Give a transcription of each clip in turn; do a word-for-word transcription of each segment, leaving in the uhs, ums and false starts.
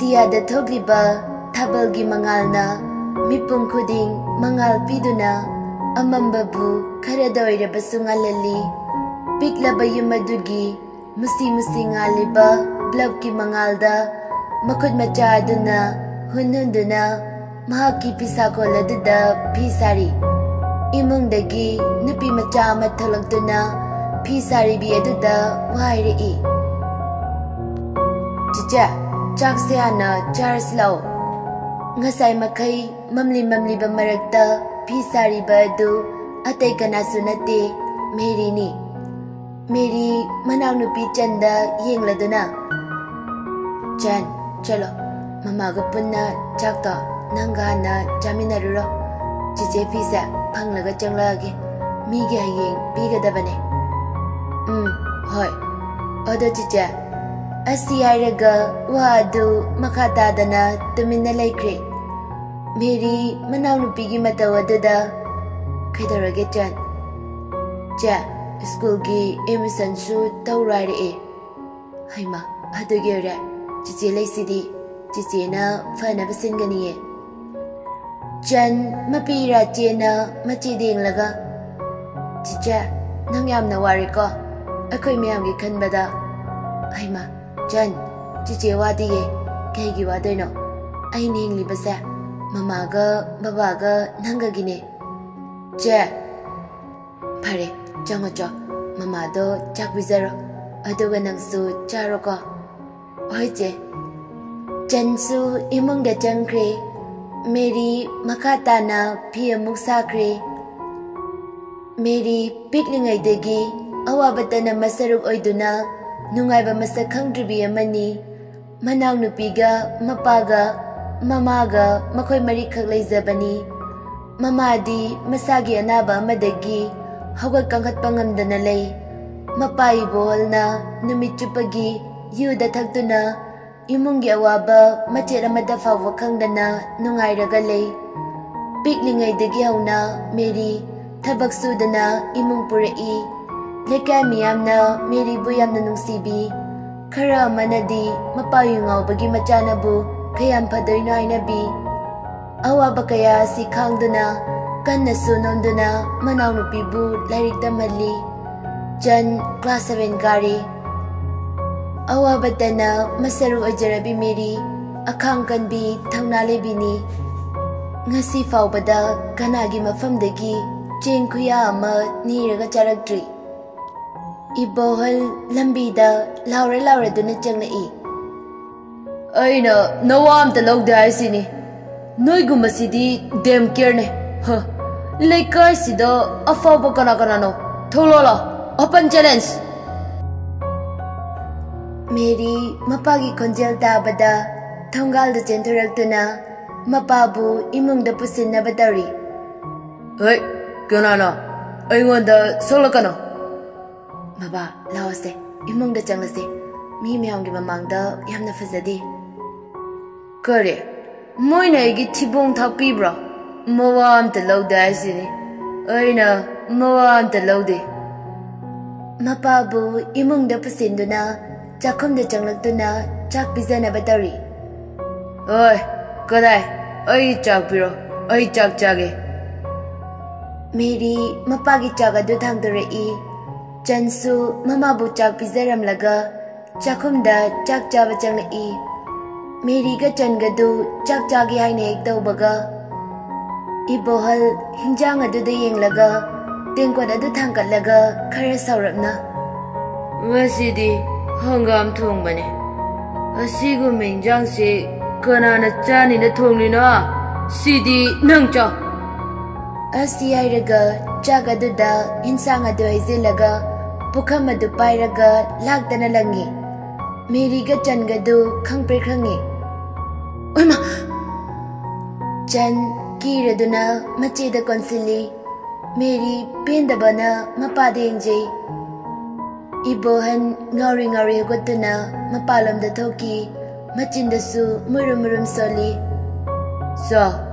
ꯑꯇꯤꯌꯥꯗ ꯊꯣꯛꯂꯤꯕ ꯊꯥꯕꯜꯒꯤ ꯃꯉꯥꯜꯅ ꯃꯤꯄꯨꯝ ꯈꯨꯗꯤꯡ ꯃꯉꯥꯜ ꯄꯤꯗꯨꯅ ꯑꯃꯝꯕꯕꯨ ꯈꯔꯗ ꯑꯣꯏꯔꯕꯁꯨ ꯉꯥꯜꯍꯜꯂꯤ꯫ ꯄꯤꯛꯂꯕ ꯌꯨꯝ ꯑꯗꯨꯒꯤ ꯃꯨꯁꯤ ꯃꯨꯁꯤ ꯉꯥꯜꯂꯤꯕ ꯕ꯭ꯂꯕꯀꯤ ꯃꯉꯥꯜꯗ ꯃꯈꯨꯠ ꯃꯆꯥ ꯑꯗꯨꯅ ꯍꯨꯟ ꯍꯨꯟꯗꯨꯅ ꯃꯍꯥꯛꯀꯤ ꯐꯤꯁꯥꯀꯣꯜ ꯑꯗꯨꯗ ꯐꯤ ꯁꯥꯔꯤ꯫ ꯏꯃꯨꯡꯗꯒꯤ ꯅꯨꯄꯤ ꯃꯆꯥ ꯑꯃ ꯊꯣꯛꯂꯛꯇꯨꯅ ꯐꯤ ꯁꯥꯔꯤꯕꯤ ꯑꯗꯨꯗ ꯋꯥ ꯍꯥꯏꯔꯛꯏ꯫ "ꯆꯤꯆꯦ, ꯆꯥꯛꯁꯦ ꯍꯥꯟꯅ ꯆꯥꯔꯁꯤ ꯂꯥꯛꯑꯣ꯫" ꯉꯁꯥꯏ ꯃꯈꯩ ꯃꯝꯂꯤ ꯃꯝꯂꯤꯕ ꯃꯔꯛꯇ ꯐꯤ ꯁꯥꯔꯤꯕ ꯑꯗꯨ ꯑꯇꯩ ꯀꯅꯥꯁꯨ ꯅꯠꯇꯦ, ꯃꯦꯔꯤꯅꯤ꯫ ꯃꯦꯔꯤ ꯃꯅꯥꯎꯅꯨꯄꯤ ꯆꯟꯗ ꯌꯦꯡꯂꯗꯨꯅ, "ꯆꯟ, ꯆꯠꯂꯣ, ꯃꯃꯥꯒ ꯄꯨꯟꯅ ꯆꯥꯛꯇꯣ ꯅꯪꯒ ꯍꯥꯟꯅ ꯆꯥꯃꯤꯟꯅꯔꯨꯔꯣ꯫ ꯆꯤꯆꯦ ꯐꯤꯁꯦ ꯐꯪꯂꯒ ꯆꯪꯂꯛꯑꯒꯦ꯫ ꯃꯤꯒꯤ ꯍꯌꯦꯡ ꯄꯤꯒꯗꯕꯅꯦ꯫" "ꯎꯝ, ꯍꯣꯏ꯫" ꯑꯗꯣ ꯆꯤꯆꯦ, ꯑꯁꯤ ꯍꯥꯏꯔꯒ ꯋꯥ ꯑꯗꯨ ꯃꯈꯥ ꯇꯥꯗꯅ ꯇꯨꯃꯤꯟꯅ ꯂꯩꯈ꯭ꯔꯦ꯫ ꯃꯦꯔꯤ ꯃꯅꯥꯎꯅꯨꯄꯤꯒꯤ ꯃꯇꯧ ꯑꯗꯨꯗ, "ꯀꯩꯗꯧꯔꯒꯦ ꯆꯟ?" "ꯆꯦ, ꯁ꯭ꯀꯨꯜꯒꯤ ꯑꯦꯗꯃꯤꯁꯟꯁꯨ ꯇꯧꯔꯣ ꯍꯥꯏꯔꯛꯑꯦ꯫" "ꯍꯩꯃꯥ, ꯑꯗꯨꯒꯤ ꯑꯣꯏꯔꯦ꯫ ꯆꯤꯆꯦ ꯂꯩꯁꯤꯗꯤ, ꯆꯤꯆꯦꯅ ꯐꯅꯕ ꯁꯤꯟꯒꯅꯤꯌꯦ꯫" ꯆꯟ ꯃꯄꯤ ꯏꯔꯥ ꯆꯦꯅ ꯃꯆꯦꯗ ꯌꯦꯡꯂꯒ, "ꯆꯤꯆꯦ, ꯅꯪ ꯌꯥꯝꯅ ꯋꯥꯔꯦꯀꯣ ꯑꯩꯈꯣꯏ ꯃꯌꯥꯝꯒꯤ ꯈꯟꯕꯗ꯫" "ꯍꯩꯃꯥ, ꯆꯟ, ꯆꯤꯆꯦ ꯋꯥꯗꯤꯌꯦ꯫ ꯀꯩꯒꯤ ꯋꯥꯗꯣꯏꯅꯣ? ꯑꯩꯅ ꯍꯤꯡꯂꯤꯕꯁꯦ ꯃꯃꯥꯒ ꯕꯕꯥꯒ ꯅꯪꯒꯒꯤꯅꯦ꯫" "ꯆꯦ꯫" "ꯐꯔꯦ, ꯆꯪꯉꯣ ꯆꯣ, ꯃꯃꯥꯗꯣ ꯆꯥꯛ ꯄꯤꯖꯔꯣ, ꯑꯗꯨꯒ ꯅꯪꯁꯨ ꯆꯥꯔꯣꯀꯣ꯫" "ꯍꯣꯏ ꯆꯦ꯫" ꯆꯟꯁꯨ ꯏꯃꯨꯡꯗ ꯆꯪꯈ꯭ꯔꯦ꯫ ꯃꯦꯔꯤ ꯃꯈꯥ ꯇꯥꯅ ꯐꯤ ꯑꯃꯨꯛ ꯁꯥꯈ꯭ꯔꯦ꯫ ꯃꯦꯔꯤ ꯄꯤꯛꯂꯤꯉꯩꯗꯒꯤ ꯑꯋꯥꯕꯇꯅ ꯃꯁꯔꯨꯛ ꯑꯣꯏꯗꯨꯅ ꯅꯨꯡꯉꯥꯏꯕ ꯃꯁꯛ ꯈꯪꯗ꯭ꯔꯤꯕꯤ ꯑꯃꯅꯤ꯫ ꯃꯅꯥꯎꯅꯨꯄꯤꯒ ꯃꯄꯥꯒ ꯃꯃꯥꯒ ꯃꯈꯣꯏ ꯃꯔꯤꯈꯛ ꯂꯩꯖꯕꯅꯤ꯫ ꯃꯃꯥꯗꯤ ꯃꯁꯥꯒꯤ ꯑꯅꯥꯕ ꯑꯃꯗꯒꯤ ꯍꯧꯒꯠ ꯀꯥꯡꯈꯠꯄ ꯉꯝꯗꯅ ꯂꯩ꯫ ꯃꯄꯥ ꯏꯕꯣꯍꯜꯅ ꯅꯨꯃꯤꯠ ꯆꯨꯞꯄꯒꯤ ꯌꯨꯗ ꯊꯛꯇꯨꯅ ꯏꯃꯨꯡꯒꯤ ꯑꯋꯥꯕ ꯃꯆꯦꯠ ꯑꯃꯠꯇ ꯐꯥꯎꯕ ꯈꯪꯗꯅ ꯅꯨꯡꯉꯥꯏꯔꯒ ꯂꯩ꯫ ꯄꯤꯛꯂꯤꯉꯩꯗꯒꯤ ꯍꯧꯅ ꯃꯦꯔꯤ ꯊꯕꯛ ꯁꯨꯗꯅ ꯏꯃꯨꯡ ꯄꯨꯔꯛꯏ꯫ ꯂꯩꯀꯥꯏ ꯃꯤꯌꯥꯝꯅ ꯃꯦꯔꯤꯕꯨ ꯌꯥꯝꯅ ꯅꯨꯡꯁꯤꯕꯤ꯫ ꯈꯔ ꯑꯃꯅꯗꯤ ꯃꯄꯥ ꯌꯨ ꯉꯥꯎꯕꯒꯤ ꯃꯆꯥꯅꯕꯨ ꯀꯌꯥꯝ ꯐꯗꯣꯏꯅꯣ ꯍꯥꯏꯅꯕꯤ꯫ ꯑꯋꯥꯕ ꯀꯌꯥ ꯑꯁꯤ ꯈꯥꯡꯗꯨꯅ, ꯀꯟꯅꯁꯨ ꯅꯣꯝꯗꯨꯅ ꯃꯅꯥꯎꯅꯨꯄꯤꯕꯨ ꯂꯥꯏꯔꯤꯛ ꯇꯝꯍꯜꯂꯤ꯫ ꯆꯟ class seven ꯀꯥꯔꯤ꯫ ꯑꯋꯥꯕꯇꯅ ꯃꯁꯔꯨ ꯑꯣꯏꯖꯔꯕꯤ ꯃꯦꯔꯤ ꯑꯈꯥꯡ ꯀꯟꯕꯤ, ꯊꯧꯅꯥ ꯂꯩꯕꯤꯅꯤ꯫ ꯉꯁꯤ ꯐꯥꯎꯕꯗ ꯀꯅꯥꯒꯤ ꯃꯐꯝꯗꯒꯤ ꯆꯦꯡ ꯈꯨꯌꯥ ꯑꯃ ꯅꯤꯔꯒ ꯆꯥꯔꯛꯇ꯭ꯔꯤ꯫ ꯏꯕꯣꯍꯜ ꯂꯝꯕꯤꯗ ꯂꯥꯎꯔ ꯂꯥꯎꯔꯗꯨꯅ ꯆꯪꯂꯛꯏ꯫ "ꯑꯩꯅ ꯅꯋꯥ ꯑꯝꯇ ꯂꯧꯗꯦ ꯍꯥꯏꯁꯤꯅꯤ꯫ ꯅꯣꯏꯒꯨꯝꯕꯁꯤꯗꯤ ꯗꯦꯝ ꯀꯦꯌꯔꯅꯦ꯫ ꯍ, ꯂꯩꯀꯥꯏꯁꯤꯗ ꯑꯐꯥꯎꯕ ꯀꯅꯥ ꯀꯅꯥꯅꯣ? ꯊꯣꯛꯂꯛꯑꯣ, open challenge!" ꯃꯦꯔꯤ ꯃꯄꯥꯒꯤ ꯈꯣꯟꯖꯦꯜ ꯇꯥꯕꯗ ꯊꯣꯡꯒꯥꯜꯗ ꯆꯦꯟꯊꯣꯔꯛꯇꯨꯅ ꯃꯄꯥꯕꯨ ꯏꯃꯨꯡꯗ ꯄꯨꯁꯤꯟꯅꯕ ꯇꯧꯔꯤ꯫ "ꯍꯩ, ꯀꯅꯥꯅꯣ? ꯑꯩꯉꯣꯟꯗ ꯁꯣꯛꯂꯛꯀꯅꯣ!" "ꯕꯕꯥ, ꯂꯥꯛꯑꯣꯁꯦ, ꯏꯃꯨꯡꯗ ꯆꯪꯂꯁꯦ꯫ ꯃꯤ ꯃꯌꯥꯝꯒꯤ ꯃꯃꯥꯡꯗ ꯌꯥꯝꯅ ꯐꯖꯗꯦ꯫" "ꯀꯔꯤ? ꯃꯣꯏꯅ ꯑꯩꯒꯤ ꯊꯤꯕꯣꯡ ꯊꯥꯛꯄꯤꯕ꯭ꯔꯣ? ꯃꯋꯥ ꯑꯝꯇ ꯂꯧꯗꯦ ꯍꯥꯏꯁꯤꯅꯤ꯫ ꯑꯩꯅ ꯃꯋꯥ ꯑꯝꯇ ꯂꯧꯗꯦ꯫" ꯃꯄꯥꯕꯨ ꯏꯃꯨꯡꯗ ꯄꯨꯁꯤꯟꯗꯨꯅ ꯆꯥꯛꯈꯨꯝꯗ ꯆꯪꯂꯛꯇꯨꯅ ꯆꯥꯛ ꯄꯤꯖꯅꯕ ꯇꯧꯔꯤ꯫ "ꯑꯣꯏ, ꯀꯗꯥꯏ? ꯑꯩ ꯆꯥꯛ ꯄꯤꯔꯣ, ꯑꯩ ꯆꯥꯛ ꯆꯥꯒꯦ꯫" ꯃꯦꯔꯤ ꯃꯄꯥꯒꯤ ꯆꯥꯛ ꯑꯗꯨ ꯊꯥꯡꯗꯣꯔꯛꯏ꯫ ꯆꯟꯁꯨ ꯃꯃꯥꯕꯨ ꯆꯥꯛ ꯄꯤꯖꯔꯝꯂꯒ ꯆꯥꯛꯈꯨꯝꯗ ꯆꯥꯛ ꯆꯥꯕ ꯆꯪꯂꯛꯏ꯫ ꯃꯦꯔꯤꯒ ꯆꯟꯒꯗꯨ ꯆꯥꯛ ꯆꯥꯒꯦ ꯍꯥꯏꯅ ꯍꯦꯛ ꯇꯧꯕꯒ, ꯏꯕꯣꯍꯜ ꯍꯤꯟꯖꯥꯡ ꯑꯗꯨꯗ ꯌꯦꯡꯂꯒ ꯇꯦꯡꯀꯣꯠ ꯑꯗꯨ ꯊꯥꯡꯒꯠꯂꯒ ꯈꯔ ꯁꯥꯎꯔꯞꯅ, "ꯉꯁꯤꯗꯤ ꯍꯪꯒꯥꯝ ꯊꯣꯡꯕꯅꯦ꯫ ꯑꯁꯤꯒꯨꯝꯕ ꯍꯤꯟꯖꯥꯡꯁꯤ ꯀꯅꯥꯅ ꯆꯥꯅꯤꯅ ꯊꯣꯡꯂꯤꯅꯣ? ꯁꯤꯗꯤ ꯅꯪ ꯆꯥꯎ꯫" ꯑꯁꯤ ꯍꯥꯏꯔꯒ ꯆꯥꯛ ꯑꯗꯨꯗ ꯍꯤꯟꯁꯥꯡ ꯑꯗꯨ ꯍꯩꯖꯤꯜꯂꯒ ꯄꯨꯈꯝ ꯑꯗꯨ ꯄꯥꯏꯔꯒ ꯂꯥꯛꯇꯅ ꯂꯪꯉꯤ꯫ ꯃꯦꯔꯤꯒ ꯆꯟꯒꯗꯨ ꯈꯪꯄ꯭ꯔꯦꯛ ꯈꯪꯉꯤ꯫ "ꯑꯣꯏꯃꯥ!" ꯆꯟ ꯀꯤꯔꯗꯨꯅ ꯃꯆꯦꯗ ꯀꯣꯟꯁꯤꯜꯂꯤ꯫ ꯃꯦꯔꯤ ꯄꯦꯟꯗꯕꯅ ꯃꯄꯥꯗ ꯌꯦꯡꯖꯩ꯫ ꯏꯕꯣꯍꯟ ꯉꯥꯎꯔꯤ ꯉꯥꯎꯔꯤ ꯍꯧꯒꯠꯇꯨꯅ ꯃꯄꯥꯂꯣꯝꯗ ꯊꯣꯛꯈꯤ꯫ ꯃꯆꯤꯟꯗꯁꯨ ꯃꯨꯔꯨꯝ ꯃꯨꯔꯨꯝ ꯁꯣꯜꯂꯤ꯫ "ꯆꯥ,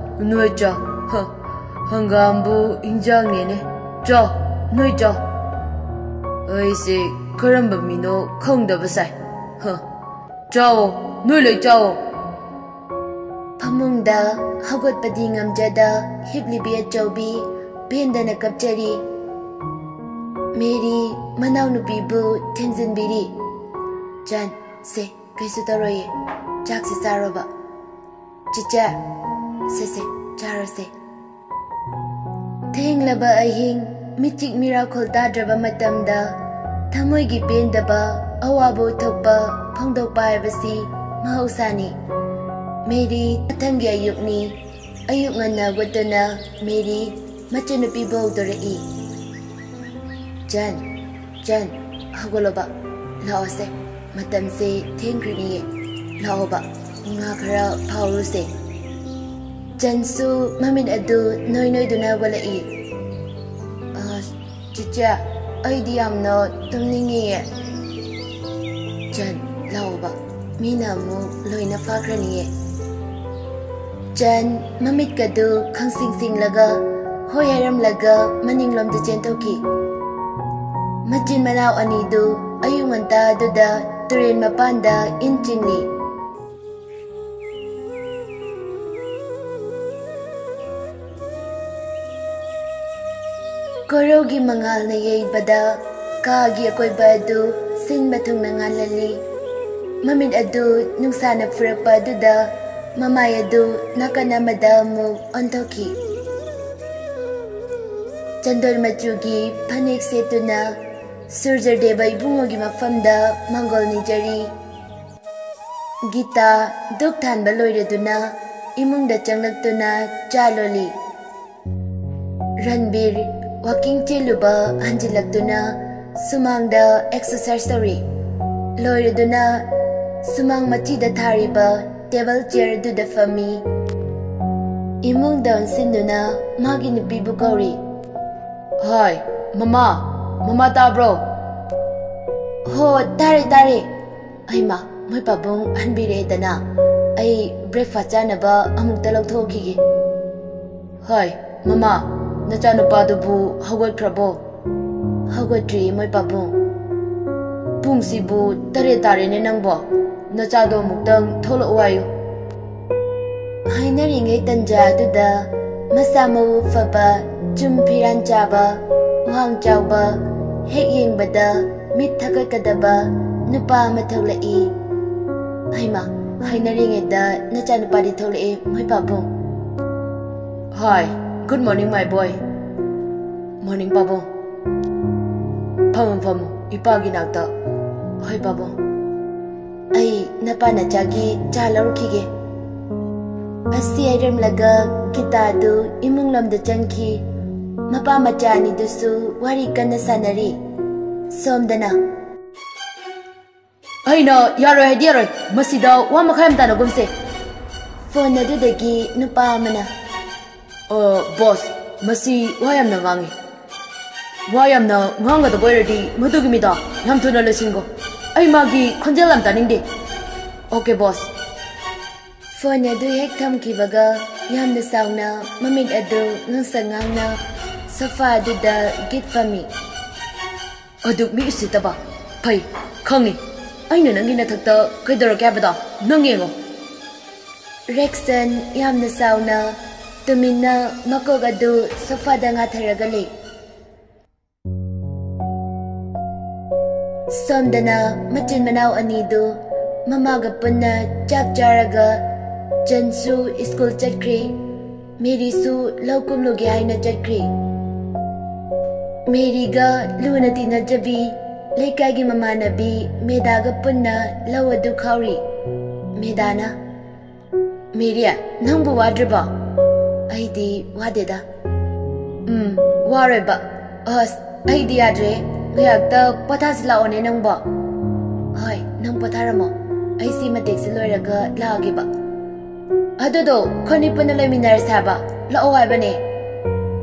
ꯅꯣꯏ ꯆꯥ꯫ ꯍ, ꯍꯪꯒꯥꯝꯕꯨ ꯏꯟꯖꯥꯡꯅꯦꯅꯦ꯫ ꯆꯥ, ꯅꯣꯏ ꯆꯥ꯫ ꯑꯩꯁꯦ ꯀꯔꯝꯕ ꯃꯤꯅꯣ ꯈꯪꯗꯕ ꯁꯥꯏ꯫ ꯍ, ꯆꯥꯎꯑꯣ, ꯅꯣꯏ ꯂꯣꯏ ꯆꯥꯎꯑꯣ꯫ ꯐꯃꯨꯡꯗ ꯍꯧꯒꯠꯄꯗꯤ ꯉꯝꯖꯗ ꯍꯤꯞꯂꯤꯕꯤ ꯑꯆꯧꯕꯤ ꯄꯦꯟꯗꯅ ꯀꯞꯆꯔꯤ꯫ ꯃꯦꯔꯤ ꯃꯅꯥꯎꯅꯨꯄꯤꯕꯨ ꯊꯦꯝꯖꯤꯟꯕꯤꯔꯤ꯫ ꯆꯟ, ꯁꯦ, ꯀꯩꯁꯨ ꯇꯧꯔꯣꯏꯌꯦ, ꯆꯥꯛꯁꯤ ꯆꯥꯔꯣꯕ꯫ ꯆꯤꯆꯦ, ꯁꯦ, ꯁꯦ, ꯆꯥꯔꯣꯁꯦ꯫ ꯊꯦꯡꯂꯕ ꯑꯍꯤꯡ, ꯃꯤꯆꯤꯛ ꯃꯤꯔꯥꯈꯣꯜ ꯇꯥꯗ꯭ꯔꯕ ꯃꯇꯝꯗ ꯊꯃꯣꯏꯒꯤ ꯄꯦꯟꯗꯕ, ꯑꯋꯥꯕ ꯎꯠꯊꯣꯛꯄ ꯐꯣꯡꯗꯣꯛꯄ ꯍꯥꯏꯕꯁꯤ ꯃꯍꯧꯁꯥꯅꯤ꯫ ꯃꯦꯔꯤ ꯃꯊꯪꯒꯤ ꯑꯌꯨꯛꯅꯤ꯫ ꯑꯌꯨꯛ ꯉꯟꯅ ꯍꯧꯒꯠꯇꯨꯅ ꯃꯦꯔꯤ ꯃꯆꯟꯅꯨꯄꯤꯕꯨ ꯍꯧꯗꯣꯔꯛꯏ꯫ "ꯆꯟ, ꯆꯟ, ꯍꯧꯒꯠꯂꯣꯕ, ꯂꯥꯛꯑꯣꯁꯦ, ꯃꯇꯝꯁꯦ ꯊꯦꯡꯈ꯭ꯔꯅꯤꯌꯦ, ꯂꯥꯛꯑꯣꯕ, ꯉꯥ ꯈꯔ ꯐꯥꯎꯔꯨꯁꯦ꯫" ꯆꯟꯁꯨ ꯃꯃꯤꯠ ꯑꯗꯨ ꯅꯣꯏ ꯅꯣꯏꯗꯨꯅ ꯍꯧꯒꯠꯂꯛꯏ꯫ "ꯑ, ꯆꯤꯆꯦ, ꯑꯩꯗꯤ ꯌꯥꯝꯅ ꯇꯨꯝꯅꯤꯡꯉꯤꯌꯦ꯫" "ꯆꯟ, ꯂꯥꯛꯑꯣꯕ, ꯃꯤꯅ ꯑꯃꯨꯛ ꯂꯣꯏꯅ ꯐꯥꯈ꯭ꯔꯅꯤꯌꯦ꯫" ꯆꯟ ꯃꯃꯤꯠꯀꯗꯨ ꯈꯪꯁꯤꯡ ꯁꯤꯡꯂꯒ ꯍꯣꯏ ꯍꯥꯏꯔꯝꯂꯒ ꯃꯅꯤꯡꯂꯣꯝꯗ ꯆꯦꯟꯊꯣꯛꯈꯤ꯫ ꯃꯆꯤꯟ ꯃꯅꯥꯎ ꯑꯅꯤꯗꯨ ꯑꯌꯨꯛ ꯉꯟꯇꯥ ꯑꯗꯨꯗ ꯇꯨꯔꯦꯜ ꯃꯄꯥꯟꯗ ꯏꯟ ꯆꯤꯡꯂꯤ꯫ ꯀꯣꯔꯧꯒꯤ ꯃꯉꯥꯜꯅ ꯌꯩꯕꯗ ꯀꯥꯒꯤ ꯑꯀꯣꯏꯕ ꯑꯗꯨ ꯁꯤꯟꯕ ꯊꯨꯡꯅ ꯉꯥꯜꯍꯜꯂꯤ꯫ ꯃꯃꯤꯠ ꯑꯗꯨ ꯅꯨꯡꯁꯥꯅ ꯐꯨꯔꯛꯄ ꯑꯗꯨꯗ ꯃꯃꯥꯏ ꯑꯗꯨ ꯅꯥꯀꯟ ꯑꯃꯗ ꯑꯃꯨꯛ ꯑꯣꯟꯊꯣꯛꯈꯤ꯫ ꯆꯟꯗꯣꯜ ꯃꯆꯨꯒꯤ ꯐꯅꯦꯛ ꯁꯦꯠꯇꯨꯅ ꯁꯨꯔꯖꯗꯦꯕ ꯏꯕꯨꯡꯉꯣꯒꯤ ꯃꯐꯝꯗ ꯃꯪꯒꯣꯜ ꯅꯤꯖꯔꯤ꯫ ꯒꯤꯇꯥ ꯙꯨꯛ ꯊꯥꯟꯕ ꯂꯣꯏꯔꯗꯨꯅ ꯏꯃꯨꯡꯗ ꯆꯪꯂꯛꯇꯨꯅ ꯆꯥ ꯂꯣꯜꯂꯤ꯫ ꯔꯟꯕꯤꯔ ꯋꯥꯀꯤꯡ ꯆꯦꯜꯂꯨꯕ ꯍꯟꯖꯤꯜꯂꯛꯇꯨꯅ ꯁꯨꯃꯥꯡꯗ ꯑꯦꯛꯁꯔꯁꯥꯏꯁ ꯇꯧꯔꯤ꯫ ꯂꯣꯏꯔꯗꯨꯅ ꯁꯨꯃꯥꯡ ꯃꯆꯤꯗ ꯊꯥꯔꯤꯕ ꯇꯦꯕꯜ ꯆꯤꯌꯔ ꯑꯗꯨꯗ ꯐꯝꯃꯤ꯫ ꯏꯃꯨꯡꯗ ꯑꯣꯟꯁꯤꯟꯗꯨꯅ ꯃꯥꯒꯤ ꯅꯨꯄꯤꯕꯨ ꯀꯧꯔꯤ꯫ "ꯍꯥꯏ, ꯃꯃꯥ, ꯃꯃꯥ ꯇꯥꯕ꯭ꯔꯣ?" "ꯍꯣ, ꯇꯥꯔꯦ, ꯇꯥꯔꯦ꯫ ꯍꯩꯃꯥ, ꯃꯣꯏ ꯄꯥꯕꯨꯡ ꯍꯟꯕꯤꯔꯛꯑꯦꯗꯅ꯫ ꯑꯩ ꯕ꯭ꯔꯦꯛꯐꯥꯁ ꯆꯥꯅꯕ ꯑꯃꯨꯛꯇ ꯂꯧꯊꯣꯛꯈꯤꯒꯦ꯫" "ꯍꯥꯏ, ꯃꯃꯥ, ꯅꯆꯥꯅꯨꯄꯥꯗꯨꯕꯨ ꯍꯧꯒꯠꯈ꯭ꯔꯕꯣ?" "ꯍꯧꯒꯠꯇ꯭ꯔꯤꯌꯦ, ꯃꯣꯏ ꯄꯥꯕꯨꯡ꯫" ꯄꯨꯡꯁꯤꯕꯨ ꯇꯔꯦꯠ ꯇꯥꯔꯦꯅꯦ ꯅꯪꯕꯣ꯫ ꯅꯆꯥꯗꯣ ꯑꯃꯨꯛꯇꯪ ꯊꯣꯛꯂꯛꯑꯣ ꯍꯥꯏꯌꯨ꯫ ꯍꯥꯏꯅꯔꯤꯉꯩ ꯇꯟꯖꯥ ꯑꯗꯨꯗ ꯃꯁꯥ ꯃꯎ ꯐꯕ, ꯆꯨꯝ ꯐꯤꯔꯥꯟ ꯆꯥꯕ, ꯋꯥꯡ ꯆꯥꯎꯕ, ꯍꯦꯛ ꯌꯦꯡꯕꯗ ꯃꯤꯠ ꯊꯛꯀꯠꯀꯗꯕ ꯅꯨꯄꯥ ꯑꯃ ꯊꯣꯛꯂꯛꯏ꯫ ꯍꯩꯃꯥ, ꯍꯥꯏꯅꯔꯤꯉꯩꯗ ꯅꯆꯥꯅꯨꯄꯥꯗꯤ ꯊꯣꯛꯂꯛꯑꯦ, ꯃꯣꯏ ꯄꯥꯕꯨꯡ꯫ Hi, good morning, my boy. Morning, ꯄꯥꯕꯨꯡ꯫ ꯐꯝꯃꯨ, ꯐꯝꯃꯨ, ꯏꯄꯥꯒꯤ ꯅꯥꯛꯇ꯫ ꯍꯣꯏ, ꯄꯥꯕꯨꯡ꯫ ꯑꯩ ꯅꯄꯥ ꯅꯆꯥꯒꯤ ꯆꯥ ꯂꯧꯔꯨꯈꯤꯒꯦ꯫ ꯑꯁꯤ ꯍꯥꯏꯔꯝꯂꯒ ꯒꯤꯇꯥꯗꯨ ꯏꯃꯨꯡ ꯂꯣꯝꯗ ꯆꯪꯈꯤ꯫ ꯃꯄꯥ ꯃꯆꯥ ꯑꯅꯤꯗꯨꯁꯨ ꯋꯥꯔꯤ ꯀꯟꯅ ꯁꯥꯟꯅꯔꯤ꯫ ꯁꯣꯝꯗꯅ꯫ ꯑꯩꯅ ꯌꯥꯔꯣꯏ ꯍꯥꯏꯗꯤ ꯌꯥꯔꯣꯏ, ꯃꯁꯤꯗ ꯋꯥ ꯃꯈꯥ ꯌꯥꯝ ꯇꯥꯅꯒꯨꯝꯁꯦ꯫ ꯐꯣꯟ ꯑꯗꯨꯗꯒꯤ ꯅꯨꯄꯥ ꯑꯃꯅ꯫ ꯑ, ꯕꯣꯁ, ꯃꯁꯤ ꯋꯥ ꯌꯥꯝꯅ ꯉꯥꯡꯉꯤ꯫ ꯋꯥ ꯌꯥꯝꯅ ꯉꯥꯡꯒꯗꯕ ꯑꯣꯏꯔꯗꯤ ꯃꯗꯨꯒꯤ ꯃꯤꯗꯣ ꯌꯥꯝ ꯊꯨꯅ ꯂꯣꯏꯁꯤꯟꯈꯣ꯫ ꯑꯩ ꯃꯥꯒꯤ ꯈꯣꯟꯖꯦꯜ ꯌꯥꯝ ꯇꯥꯅꯤꯡꯗꯦ꯫ ꯑꯣꯀꯦ, ꯕꯣꯁ꯫ ꯐꯣꯟ ꯑꯗꯨ ꯍꯦꯛ ꯊꯝꯈꯤꯕꯒ ꯌꯥꯝꯅ ꯆꯥꯎꯅ ꯃꯃꯤꯠ ꯑꯗꯨ ꯉꯥꯡꯁꯪ ꯉꯥꯡꯅ ꯁꯣꯐꯥ ꯑꯗꯨꯗ ꯒꯤꯠ ꯐꯝꯃꯤ꯫ ꯑꯗꯨꯛ ꯃꯤ ꯎꯁꯤꯠꯇꯕ꯫ ꯐꯩ, ꯈꯪꯉꯤ꯫ ꯑꯩꯅ ꯅꯪꯒꯤ ꯅꯊꯛꯇ ꯀꯩꯗꯧꯔꯛꯀꯦ ꯍꯥꯏꯕꯗꯣ ꯅꯪ ꯌꯦꯡꯉꯣ꯫ ꯔꯦꯛꯁꯟ ꯌꯥꯝꯅ ꯆꯥꯎꯅ ꯇꯨꯃꯤꯟꯅ ꯃꯀꯣꯛ ꯑꯗꯨ ꯁꯣꯐꯥꯗ ꯉꯥꯊꯔꯒ ꯂꯩ꯫ ꯁꯣꯝꯗꯅ ꯃꯆꯤꯟ ꯃꯅꯥꯎ ꯑꯅꯤꯗꯨ ꯃꯃꯥꯒ ꯄꯨꯟꯅ ꯆꯥꯛ ꯆꯥꯔꯒ ꯖꯟꯁꯨ ꯁ꯭ꯀꯨꯜ ꯆꯠꯈ꯭ꯔꯦ, ꯃꯦꯔꯤꯁꯨ ꯂꯧ ꯀꯨꯝꯂꯨꯒꯦ ꯍꯥꯏꯅ ꯆꯠꯈ꯭ꯔꯦ꯫ ꯃꯦꯔꯤꯒ ꯂꯨꯅ ꯇꯤꯟꯅꯖꯕꯤ ꯂꯩꯀꯥꯏꯒꯤ ꯃꯃꯥꯟꯅꯕꯤ ꯃꯦꯗꯥꯒ ꯄꯨꯟꯅ ꯂꯧ ꯑꯗꯨ ꯈꯥꯎꯔꯤ꯫ ꯃꯦꯗꯥꯅ, "ꯃꯦꯔꯤ, ꯅꯪꯕꯨ ꯋꯥꯗ꯭ꯔꯤꯕꯣ?" "ꯑꯩꯗꯤ ꯋꯥꯗꯦꯗ꯫" "ꯎꯝ, ꯋꯥꯔꯣꯏꯕ꯫ ꯑꯁ, ꯑꯩꯗꯤ ꯌꯥꯗ꯭ꯔꯦ꯫ ꯉꯥꯏꯍꯥꯛꯇ ꯄꯣꯊꯥꯁꯤ ꯂꯥꯛꯑꯣꯅꯦ ꯅꯪꯕꯣ꯫" "ꯍꯣꯏ, ꯅꯪ ꯄꯣꯊꯥꯔꯝꯃꯣ꯫ ꯑꯩ ꯁꯤ ꯃꯇꯦꯛꯁꯤ ꯂꯣꯏꯔꯒ ꯂꯥꯛꯑꯒꯦꯕ꯫" "ꯑꯗꯨꯗꯣ, ꯑꯩꯈꯣꯏꯅꯤ ꯄꯨꯟꯅ ꯂꯩꯃꯤꯟꯅꯔꯁꯦ ꯍꯥꯏꯕ꯫ ꯂꯥꯛꯑꯣ ꯍꯥꯏꯕꯅꯦ꯫"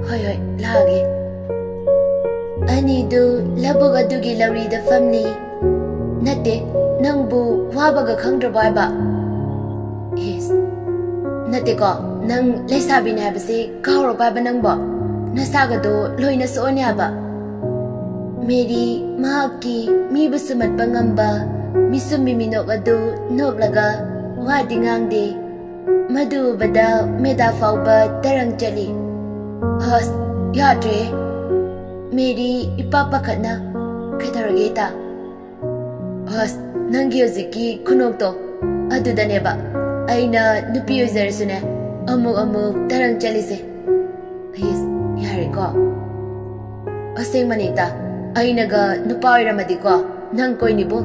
"ꯍꯣꯏ, ꯍꯣꯏ, ꯂꯥꯛꯑꯒꯦ꯫" ꯑꯅꯤꯗꯨ ꯂꯧꯕꯨꯛ ꯑꯗꯨꯒꯤ ꯂꯧꯔꯤꯗ ꯐꯝꯂꯤ꯫ "ꯅꯠꯇꯦ, ꯅꯪꯕꯨ ꯋꯥꯕꯒ ꯈꯪꯗ꯭ꯔꯕꯣ ꯍꯥꯏꯕ?" "ꯏꯁ, ꯅꯠꯇꯦꯀꯣ, ꯅꯪ ꯂꯩꯁꯥꯕꯤꯅꯦ ꯍꯥꯏꯕꯁꯦ ꯀꯥꯎꯔꯕ ꯍꯥꯏꯕ ꯅꯪꯕꯣ? ꯅꯁꯥꯒꯗꯣ ꯂꯣꯏꯅ ꯁꯣꯛꯑꯅꯤ ꯍꯥꯏꯕ꯫" ꯃꯦꯔꯤ ꯃꯍꯥꯛꯀꯤ ꯃꯤꯕꯨ ꯁꯨꯝꯍꯠꯄ ꯉꯝꯕ ꯃꯤꯁꯨꯝ ꯃꯤꯃꯤꯅꯣꯛ ꯑꯗꯨ ꯅꯣꯛꯂꯒ ꯋꯥꯗꯤ ꯉꯥꯡꯗꯦ꯫ ꯃꯗꯨ ꯎꯕꯗ ꯃꯦꯗꯥ ꯐꯥꯎꯕ ꯇꯔꯪ ꯆꯠꯂꯤ꯫ "ꯑꯁ, ꯌꯥꯗ꯭ꯔꯦ!" ꯃꯦꯔꯤ ꯏꯄꯥ ꯄꯥꯈꯠꯅ, "ꯀꯩꯗꯧꯔꯒꯦ ꯏꯇꯥ?" "ꯑꯁ, ꯅꯪꯒꯤ ꯍꯧꯖꯤꯛꯀꯤ ꯈꯨꯅꯣꯛꯇꯣ, ꯑꯗꯨꯗꯅꯦꯕ ꯑꯩꯅ ꯅꯨꯄꯤ ꯑꯣꯏꯖꯔꯁꯨꯅꯦ ꯑꯃꯨꯛ ꯑꯃꯨꯛ ꯇꯔꯪ ꯆꯠꯂꯤꯁꯦ꯫ ꯏꯁ, ꯌꯥꯔꯦꯀꯣ꯫ ꯑꯁꯦꯡꯕꯅꯤ ꯏꯇꯥ, ꯑꯩꯅꯒ ꯅꯨꯄꯥ ꯑꯣꯏꯔꯝꯃꯗꯤꯀꯣ, ꯅꯪ ꯀꯣꯏꯅꯤꯕꯨ꯫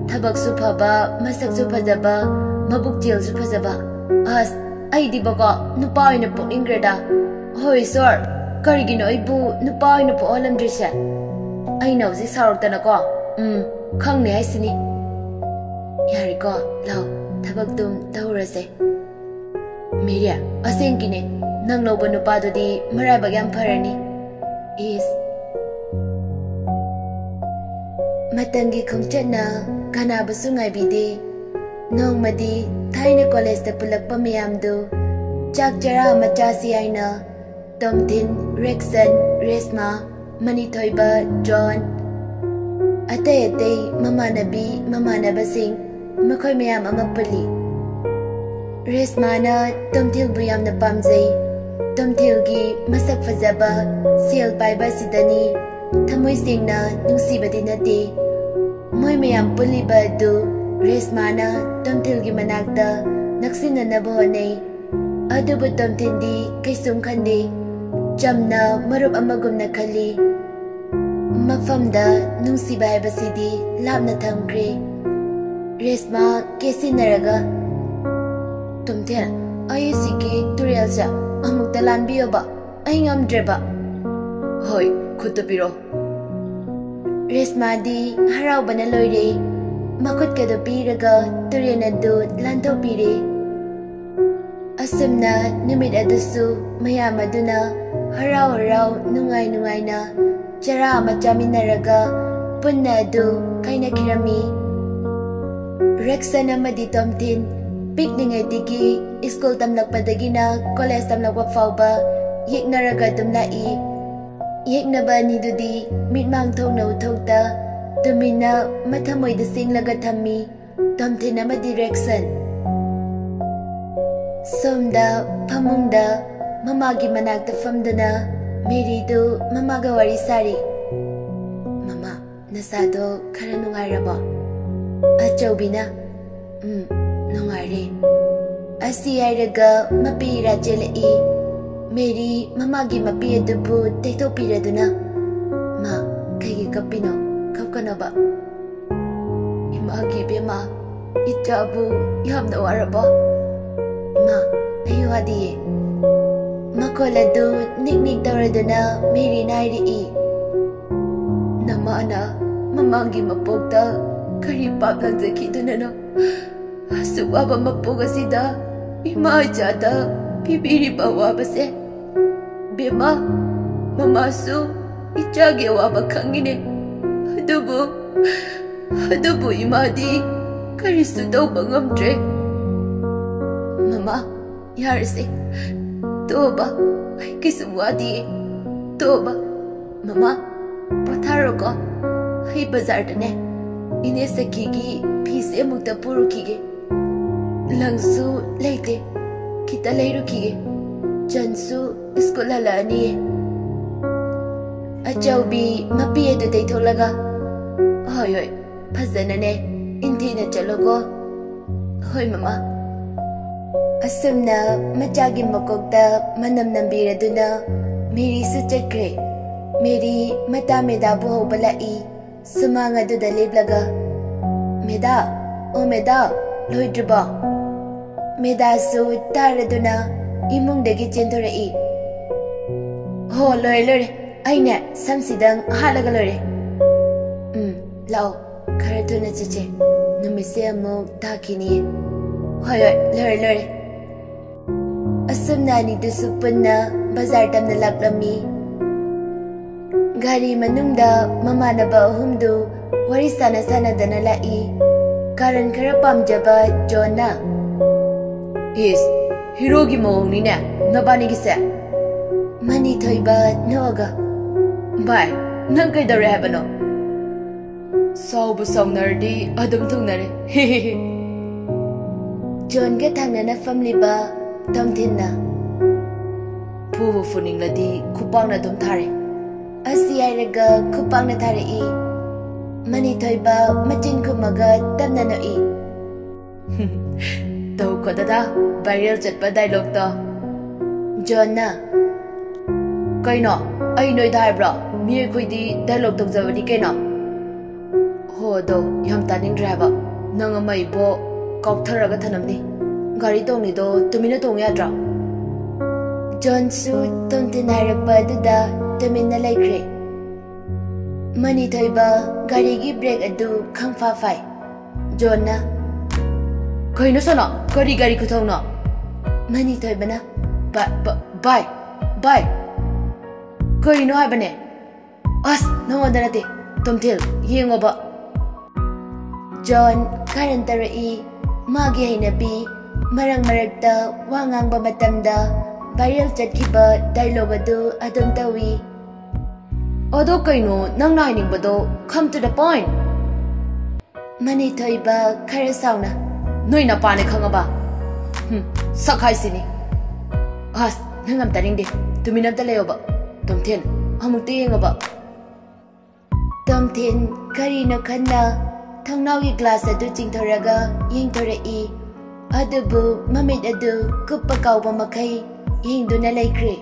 ꯊꯕꯛꯁꯨ ꯐꯕ, ꯃꯁꯛꯁꯨ ꯐꯖꯕ, ꯃꯕꯨꯛ ꯆꯦꯜꯁꯨ ꯐꯖꯕ꯫ ꯑꯁ, ꯑꯩꯗꯤꯕꯀꯣ ꯅꯨꯄꯥ ꯑꯣꯏꯅ ꯄꯣꯛꯅꯤꯡꯈ꯭ꯔꯦꯗ꯫ ꯍꯣꯏ ꯏꯁꯣꯔ, ꯀꯔꯤꯒꯤꯅꯣ ꯑꯩꯕꯨ ꯅꯨꯄꯥ ꯑꯣꯏꯅ ꯄꯣꯛꯍꯜꯂꯝꯗ꯭ꯔꯤꯁꯦ? ꯑꯩꯅ ꯍꯧꯖꯤꯛ ꯁꯥꯎꯔꯛꯇꯅꯀꯣ, ꯎꯝ, ꯈꯪꯅꯤ ꯍꯥꯏꯁꯤꯅꯤ꯫ ꯌꯥꯔꯦꯀꯣ, ꯂꯥꯎ, ꯊꯕꯛꯇꯨꯝ ꯇꯧꯔꯁꯦ꯫" "ꯃꯦꯔꯤ, ꯑꯁꯦꯡꯀꯤꯅꯦ, ꯅꯪ ꯂꯧꯕ ꯅꯨꯄꯥꯗꯨꯗꯤ ꯃꯔꯥꯏꯕꯛ ꯌꯥꯝ ꯐꯔꯅꯤ꯫" ꯏꯁ꯫ ꯃꯇꯝꯒꯤ ꯈꯣꯡꯆꯠꯅ ꯀꯅꯥꯕꯨꯁꯨ ꯉꯥꯏꯕꯤꯗꯦ꯫ ꯅꯣꯡꯃꯗꯤ ꯊꯥꯏꯅ ꯀꯣꯂꯦꯖꯇ ꯄꯨꯜꯂꯛꯄ ꯃꯌꯥꯝꯗꯨ ꯆꯥꯛ ꯆꯔꯥ ꯑꯃ ꯆꯥꯁꯤ ꯍꯥꯏꯅ ꯇꯣꯝꯊꯤꯟ, ꯔꯦꯛꯁꯟ, ꯔꯦꯁꯃꯥ, ꯃꯅꯤꯊꯣꯏꯕ, ꯖꯣꯟ, ꯑꯇꯩ ꯑꯇꯩ ꯃꯃꯥꯟꯅꯕꯤ ꯃꯃꯥꯟꯅꯕꯁꯤꯡ, ꯃꯈꯣꯏ ꯃꯌꯥꯝ ꯑꯃ ꯄꯨꯜꯂꯤ꯫ ꯔꯦꯁꯃꯥꯅ ꯇꯣꯝꯊꯤꯜꯕꯨ ꯌꯥꯝꯅ ꯄꯥꯝꯖꯩ꯫ ꯇꯣꯝꯊꯤꯜꯒꯤ ꯃꯁꯛ ꯐꯖꯕ, ꯁꯦꯜ ꯄꯥꯏꯕ ꯑꯁꯤꯗꯅꯤ ꯊꯃꯣꯏ ꯁꯦꯡꯅ ꯅꯨꯡꯁꯤꯕꯗꯤ ꯅꯠꯇꯦ꯫ ꯃꯣꯏ ꯃꯌꯥꯝ ꯄꯨꯜꯂꯤꯕ ꯑꯗꯨ ꯔꯦꯁꯃꯥꯅ ꯇꯣꯝꯊꯤꯜꯒꯤ ꯃꯅꯥꯛꯇ ꯅꯛꯁꯤꯟꯅꯅꯕ ꯍꯣꯠꯅꯩ꯫ ꯑꯗꯨꯕꯨ ꯇꯣꯝꯊꯤꯟꯗꯤ ꯀꯩꯁꯨꯝ ꯈꯟꯗꯦ꯫ ꯆꯝꯅ ꯃꯔꯨꯞ ꯑꯃꯒꯨꯝꯅ ꯈꯜꯂꯤ꯫ ꯃꯐꯝꯗ ꯅꯨꯡꯁꯤꯕ ꯍꯥꯏꯕꯁꯤꯗꯤ ꯂꯥꯞꯅ ꯊꯝꯈ꯭ꯔꯦ꯫ ꯔꯦꯁꯃꯥ ꯀꯦꯁꯤꯟꯅꯔꯒ, "ꯇꯣꯝꯊꯤꯟ, ꯑꯩ ꯑꯁꯤꯒꯤ ꯇꯨꯔꯦꯜꯁꯦ ꯑꯃꯨꯛꯇ ꯂꯥꯟꯕꯤꯌꯣꯕ, ꯑꯩ ꯉꯝꯗ꯭ꯔꯦꯕ꯫" "ꯍꯣꯏ, ꯈꯨꯠꯇꯨ ꯄꯤꯔꯣ꯫" ꯔꯦꯁꯃꯥꯗꯤ ꯍꯔꯥꯎꯕꯅ ꯂꯣꯏꯔꯦ꯫ ꯃꯈꯨꯠꯀꯗꯨ ꯄꯤꯔꯒ ꯇꯨꯔꯦꯜ ꯑꯗꯨ ꯂꯥꯟꯊꯣꯛꯄꯤꯔꯦ꯫ ꯑꯁꯨꯝꯅ ꯅꯨꯃꯤꯠ ꯑꯗꯨꯁꯨ ꯃꯌꯥꯝ ꯑꯗꯨꯅ ꯍꯔꯥꯎ ꯍꯔꯥꯎ, ꯅꯨꯡꯉꯥꯏ ꯅꯨꯡꯉꯥꯏꯅ ꯆꯔꯥ ꯑꯃ ꯆꯥꯃꯤꯟꯅꯔꯒ ꯄꯨꯟꯅ ꯑꯗꯨ ꯀꯥꯏꯅꯈꯤꯔꯝꯃꯤ꯫ ꯔꯦꯛꯁꯟ ꯑꯃꯗꯤ ꯇꯣꯝꯊꯤꯟ ꯄꯤꯛꯂꯤꯉꯩꯗꯒꯤ, ꯁ꯭ꯀꯨꯜ ꯇꯝꯂꯛꯄꯗꯒꯤꯅ ꯀꯣꯂꯦꯖ ꯇꯝꯂꯛꯄ ꯐꯥꯎꯕ ꯌꯦꯛꯅꯔꯒ ꯑꯗꯨꯝ ꯂꯥꯛꯏ꯫ ꯌꯦꯛꯅꯕ ꯑꯅꯤꯗꯨꯗꯤ ꯃꯤꯠꯃꯥꯡ ꯊꯣꯡꯅ ꯎꯊꯣꯛꯇ ꯇꯨꯃꯤꯟꯅ ꯃꯊꯃꯣꯏꯗ ꯁꯦꯡꯂꯒ ꯊꯝꯃꯤ ꯇꯣꯝꯊꯤꯟ ꯑꯃꯗꯤ ꯔꯦꯛꯁꯟ꯫ ꯁꯣꯝꯗ ꯐꯃꯨꯡꯗ ꯃꯃꯥꯒꯤ ꯃꯅꯥꯛꯇ ꯐꯝꯗꯨꯅ ꯃꯦꯔꯤꯗꯨ ꯃꯃꯥꯒ ꯋꯥꯔꯤ ꯁꯥꯔꯤ꯫ "ꯃꯃꯥ, ꯅꯁꯥꯗꯣ ꯈꯔ ꯅꯨꯡꯉꯥꯏꯔꯕꯣ?" ꯑꯆꯧꯕꯤꯅ, "ꯎꯝ, ꯅꯨꯡꯉꯥꯏꯔꯦ꯫" ꯑꯁꯤ ꯍꯥꯏꯔꯒ ꯃꯄꯤ ꯏꯔꯥ ꯆꯦꯜꯂꯛꯏ꯫ ꯃꯦꯔꯤ ꯃꯃꯥꯒꯤ ꯃꯄꯤ ꯑꯗꯨꯕꯨ ꯇꯩꯊꯣꯛꯄꯤꯔꯗꯨꯅ, "ꯃꯥ, ꯀꯩꯒꯤ ꯀꯞꯄꯤꯅꯣ? ꯀꯞꯀꯅꯣꯕ꯫" "ꯏꯃꯥꯒꯤ ꯏꯕꯦꯝꯃ, ꯏꯆꯥꯕꯨ ꯌꯥꯝꯅ ꯋꯥꯔꯕꯣ?" "ꯏꯃꯥ, ꯑꯩ ꯋꯥꯗꯤꯌꯦ꯫" ꯃꯈꯣꯜ ꯑꯗꯨ ꯅꯤꯛ ꯅꯤꯛ ꯇꯧꯔꯗꯨꯅ ꯃꯦꯔꯤꯅ ꯍꯥꯏꯔꯛꯏ꯫ "ꯅꯃꯥꯅ ꯃꯃꯥꯡꯒꯤ ꯃꯄꯣꯛꯇ ꯀꯔꯤ ꯄꯥꯞ ꯂꯥꯡꯖꯈꯤꯗꯨꯅꯅꯣ? ꯑꯁꯨꯛ ꯋꯥꯕ ꯃꯄꯣꯛ ꯑꯁꯤꯗ ꯏꯃꯥ ꯏꯆꯥꯗ ꯄꯤꯕꯤꯔꯤꯕ ꯑꯋꯥꯕꯁꯦ꯫ ꯕꯦꯝꯃ, ꯃꯃꯥꯁꯨ ꯏꯆꯥꯒꯤ ꯑꯋꯥꯕ ꯈꯪꯉꯤꯅꯦ꯫ ꯑꯗꯨꯕꯨ, ꯑꯗꯨꯕꯨ ꯏꯃꯥꯗꯤ ꯀꯔꯤꯁꯨ ꯇꯧꯕ ꯉꯝꯗ꯭ꯔꯦ꯫" "ꯃꯃꯥ, ꯌꯥꯔꯁꯦ꯫ ꯇꯣꯛꯑꯣꯕ, ꯑꯩ ꯀꯩꯁꯨ ꯋꯥꯗꯤꯌꯦ꯫ ꯇꯣꯛꯑꯣꯕ꯫ ꯃꯃꯥ, ꯄꯣꯊꯥꯔꯣꯀꯣ꯫ ꯑꯩ ꯕꯖꯥꯔꯗꯅꯦ, ꯏꯅꯦ ꯁꯈꯤꯒꯤ ꯐꯤꯁꯦ ꯑꯃꯨꯛꯇ ꯄꯨꯔꯨꯈꯤꯒꯦ꯫ ꯂꯪꯁꯨ ꯂꯩꯇꯦ, ꯈꯤꯇ ꯂꯩꯔꯨꯈꯤꯒꯦ꯫ ꯆꯟꯁꯨ ꯁ꯭ꯀꯨꯜ ꯍꯜꯂꯛꯑꯅꯤꯌꯦ꯫" ꯑꯆꯧꯕꯤ ꯃꯄꯤ ꯑꯗꯨ ꯇꯩꯊꯣꯛꯂꯒ, "ꯍꯣꯏ, ꯍꯣꯏ, ꯐꯖꯅꯅꯦ, ꯏꯟꯊꯤꯅ ꯆꯠꯂꯣꯀꯣ꯫" "ꯍꯣꯏ, ꯃꯃꯥ꯫" ꯑꯁꯨꯝꯅ ꯃꯆꯥꯒꯤ ꯃꯀꯣꯛꯇ ꯃꯅꯝ ꯅꯝꯕꯤꯔꯗꯨꯅ ꯃꯦꯔꯤꯁꯨ ꯆꯠꯈ꯭ꯔꯦ꯫ ꯃꯦꯔꯤ ꯃꯇꯥ ꯃꯦꯗꯥꯕꯨ ꯍꯧꯕ ꯂꯥꯛꯏ꯫ ꯁꯨꯃꯥꯡ ꯑꯗꯨꯗ ꯂꯦꯞꯂꯒ, "ꯃꯦꯗꯥ, ꯑꯣ ꯃꯦꯗꯥ, ꯂꯣꯏꯗ꯭ꯔꯤꯕꯣ?" ꯃꯦꯗꯥꯁꯨ ꯇꯥꯔꯗꯨꯅ ꯏꯃꯨꯡꯗꯒꯤ ꯆꯦꯟꯊꯣꯔꯛꯏ꯫ "ꯍꯣ, ꯂꯣꯏꯔꯦ, ꯂꯣꯏꯔꯦ꯫ ꯑꯩꯅꯦ ꯁꯝꯁꯤꯗꯪ ꯍꯥꯠꯂꯒ ꯂꯣꯏꯔꯦ꯫ ꯎꯝ, ꯂꯥꯛꯑꯣ, ꯈꯔ ꯊꯨꯅ ꯆꯠꯁꯦ꯫ ꯅꯨꯃꯤꯠꯁꯦ ꯑꯃꯨꯛ ꯇꯥꯈꯤꯅꯤꯌꯦ꯫ ꯍꯣꯏ, ꯍꯣꯏ, ꯂꯣꯏꯔꯦ, ꯂꯣꯏꯔꯦ꯫" ꯑꯁꯨꯝꯅ ꯑꯅꯤꯗꯨꯁꯨ ꯄꯨꯟꯅ ꯕꯖꯥꯔ ꯇꯝꯅ ꯂꯥꯛꯂꯝꯃꯤ꯫ ꯒꯥꯔꯤ ꯃꯅꯨꯡꯗ ꯃꯃꯥꯟꯅꯕ ꯑꯍꯨꯝꯗꯨ ꯋꯥꯔꯤ ꯁꯥꯟꯅ ꯁꯥꯟꯅꯗꯅ ꯂꯥꯛꯏ꯫ ꯀꯥꯔꯟ ꯈꯔ ꯄꯥꯝꯖꯕ ꯖꯣꯟꯅ, "ꯏꯁ, ꯍꯤꯔꯣꯒꯤ ꯃꯑꯣꯡꯅꯤꯅꯦ ꯅꯕꯥꯅꯤꯒꯤꯁꯦ꯫" ꯃꯅꯤꯊꯣꯏꯕ ꯅꯣꯛꯑꯒ, ꯚꯥꯏ, ꯅꯪ ꯀꯩꯗꯧꯔꯦ ꯍꯥꯏꯕꯅꯣ? ꯁꯥꯎꯕ ꯁꯥꯎꯅꯔꯗꯤ ꯑꯗꯨꯝ ꯊꯨꯡꯅꯔꯦ꯫ ꯖꯣꯟꯒ ꯊꯪꯅꯅ ꯐꯝꯂꯤꯕ ꯇꯣꯝꯊꯤꯟꯅ, ꯐꯨꯕꯨ ꯐꯨꯅꯤꯡꯂꯗꯤ ꯈꯨꯄꯥꯛꯅ ꯑꯗꯨꯝ ꯊꯥꯔꯦ꯫ ꯑꯁꯤ ꯍꯥꯏꯔꯒ ꯈꯨꯄꯥꯛꯅ ꯊꯥꯔꯛꯏ꯫ ꯃꯅꯤꯊꯣꯏꯕ ꯃꯆꯤꯟ ꯈꯨꯝꯃꯒ ꯇꯞꯅ ꯅꯣꯛꯏ꯫ ꯇꯧꯈꯣꯗꯗ, viral ꯆꯠꯄ dialogueꯇꯣ꯫ ꯖꯣꯟꯅ, ꯀꯩꯅꯣ? ꯑꯩ ꯅꯣꯏꯗ ꯍꯥꯏꯕ꯭ꯔꯣ? ꯃꯤ ꯑꯩꯈꯣꯏꯗꯤ dialogue ꯇꯧꯖꯕꯅꯤ ꯀꯩꯅꯣ꯫ ꯍꯣ, ꯑꯗꯣ ꯌꯥꯝ ꯇꯥꯅꯤꯡꯗ꯭ꯔꯦ ꯍꯥꯏꯕ꯫ ꯅꯪ ꯑꯃ ꯏꯕꯣ ꯀꯥꯎꯊꯔꯒ ꯊꯅꯝꯅꯤ꯫ ꯒꯥꯔꯤ ꯇꯣꯡꯉꯤꯗꯣ ꯇꯨꯃꯤꯟꯅ ꯇꯣꯡ ꯌꯥꯗ꯭ꯔꯣ? ꯖꯣꯟꯁꯨ ꯇꯣꯝꯊꯤꯟ ꯍꯥꯏꯔꯛꯄ ꯑꯗꯨꯗ ꯇꯨꯃꯤꯟꯅ ꯂꯩꯈ꯭ꯔꯦ꯫ ꯃꯅꯤꯊꯣꯏꯕ ꯒꯥꯔꯤꯒꯤ brake ꯑꯗꯨ ꯈꯪꯐꯥ ꯐꯥꯏ꯫ ꯖꯣꯟꯅ, ꯀꯩꯅꯣ ꯁꯣꯅꯣ? ꯀꯔꯤ ꯒꯥꯔꯤ ꯈꯨꯊꯧꯅꯣ? ꯃꯅꯤꯊꯣꯏꯕꯅ, ꯚꯥꯏ, ꯚꯥꯏ, ꯚꯥꯏ, ꯀꯩꯅꯣ ꯍꯥꯏꯕꯅꯦ? ꯑꯁ, ꯅꯉꯣꯟꯗ ꯅꯠꯇꯦ, ꯇꯣꯝꯊꯤꯟ, ꯌꯦꯡꯉꯣꯕ꯫ ꯖꯣꯟ ꯀꯥꯔꯟ ꯇꯧꯔꯛꯏ꯫ ꯃꯥꯒꯤ ꯍꯩꯅꯕꯤ, ꯃꯔꯛ ꯃꯔꯛꯇ ꯋꯥ ꯉꯥꯡꯕ ꯃꯇꯝꯗ viral ꯆꯠꯈꯤꯕ dialogue ꯑꯗꯨ ꯑꯗꯨꯝ ꯇꯧꯏ꯫ ꯑꯗꯣ ꯀꯩꯅꯣ ꯅꯪꯅ ꯍꯥꯏꯅꯤꯡꯕꯗꯣ? Come to the point꯫ ꯃꯅꯤꯊꯣꯏꯕ ꯈꯔ ꯁꯥꯎꯅ, ꯅꯣꯏ ꯅꯄꯥꯅꯦ ꯈꯪꯉꯕ? ꯍꯨꯝ, ꯁꯛ ꯍꯥꯏꯁꯤꯅꯤ꯫ ꯑꯁ, ꯅꯪ ꯌꯥꯝ ꯇꯥꯅꯤꯡꯗꯦ꯫ ꯇꯨꯃꯤꯟ ꯑꯝꯇ ꯂꯩꯌꯣꯕ꯫ ꯇꯣꯝꯊꯤꯟ, ꯑꯃꯨꯛꯇ ꯌꯦꯡꯉꯣꯕ꯫ ꯇꯣꯝꯊꯤꯟ ꯀꯔꯤꯅꯣ ꯈꯟꯅ ꯊꯣꯡꯅꯥꯎꯒꯤ glass ꯑꯗꯨ ꯆꯤꯡꯊꯣꯔꯒ ꯌꯦꯡꯊꯣꯔꯛꯏ꯫ ꯑꯗꯨꯕꯨ ꯃꯃꯤꯠ ꯑꯗꯨ ꯀꯨꯞꯄ ꯀꯥꯎꯕ ꯃꯈꯩ ꯌꯦꯡꯗꯨꯅ ꯂꯩꯈ꯭ꯔꯦ꯫